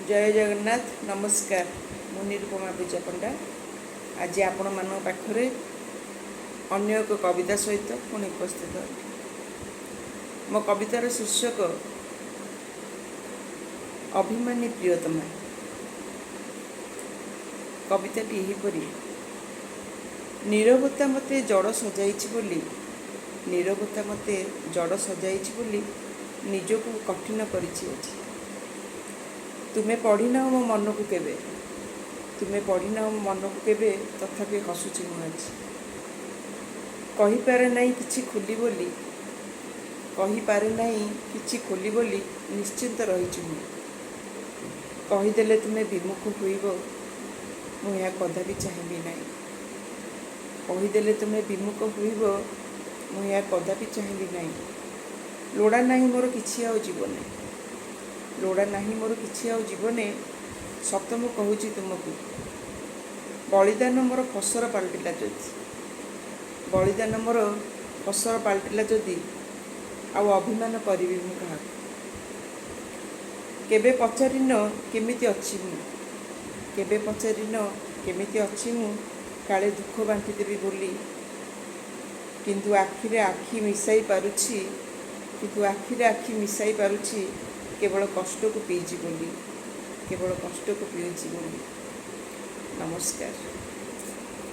ଜୟ ଜଗନ୍ନାଥ। ନମସ୍କାର। ମୁଁ ନିରୁପମା ପୂଜା ପଣ୍ଡା ଆଜି ଆପଣମାନଙ୍କ ପାଖରେ ଅନ୍ୟ ଏକ କବିତା ସହିତ ପୁଣି ଉପସ୍ଥିତ ହେଲି। ମୋ କବିତାର ଶୀର୍ଷକ ଅଭିମାନୀ ପ୍ରିୟତମା। କବିତାଟି ଏହିପରି: ନୀରବତା ମୋତେ ଜଡ଼ ସଜାଇଛି ବୋଲି, ନୀରବତା ମୋତେ ଜଡ଼ ସଜାଇଛି ବୋଲି ନିଜକୁ କଠିନ କରିଛି ଆଜି। ତୁମେ ପଢ଼ିନାହ ମୋ ମନକୁ କେବେ, ତୁମେ ପଢ଼ିନାହ ମୋ ମନକୁ କେବେ, ତଥାପି ହସୁଛି ମୁଁ ଆଜି। କହିପାରେ ନାହିଁ କିଛି ଖୋଲି ବୋଲି, କହିପାରେ ନାହିଁ କିଛି ଖୋଲି ବୋଲି ନିଶ୍ଚିନ୍ତ ରହିଛି ମୁଁ। କହିଦେଲେ ତୁମେ ବିମୁଖ ହୋଇବ, ମୁଁ ଏହା କଦାପି ଚାହିଁବି ନାହିଁ। କହିଦେଲେ ତୁମେ ବିମୁଖ ହୋଇବ, ମୁଁ ଏହା କଦାପି ଚାହିଁବି ନାହିଁ। ଲୋଡ଼ା ନାହିଁ ମୋର କିଛି ଆଉ ଜୀବନେ, ଲୋଡ଼ା ନାହିଁ ମୋର କିଛି ଆଉ ଜୀବନେ। ସତ ମୁଁ କହୁଛି ତୁମକୁ, ବଳିଦାନ ମୋର ଫସର ପାଲଟିଲା ଯଦି, ବଳିଦାନ ମୋର ଫସର ପାଲଟିଲା ଯଦି, ଆଉ ଅଭିମାନ କରିବି ମୁଁ କାହାକୁ? କେବେ ପଚାରିନ କେମିତି ଅଛି ମୁଁ, କେବେ ପଚାରିନ କେମିତି ଅଛି ମୁଁ, କାଳେ ଦୁଃଖ ବାଣ୍ଟିଦେବି ବୋଲି। କିନ୍ତୁ ଆଖିରେ ଆଖି ମିଶାଇ ପାରୁଛି, କିନ୍ତୁ ଆଖିରେ ଆଖି ମିଶାଇ ପାରୁଛି କେବଳ କଷ୍ଟକୁ ପିଇଛି ବୋଲି, କେବଳ କଷ୍ଟକୁ ପିଇଛି ବୋଲି। ନମସ୍କାର।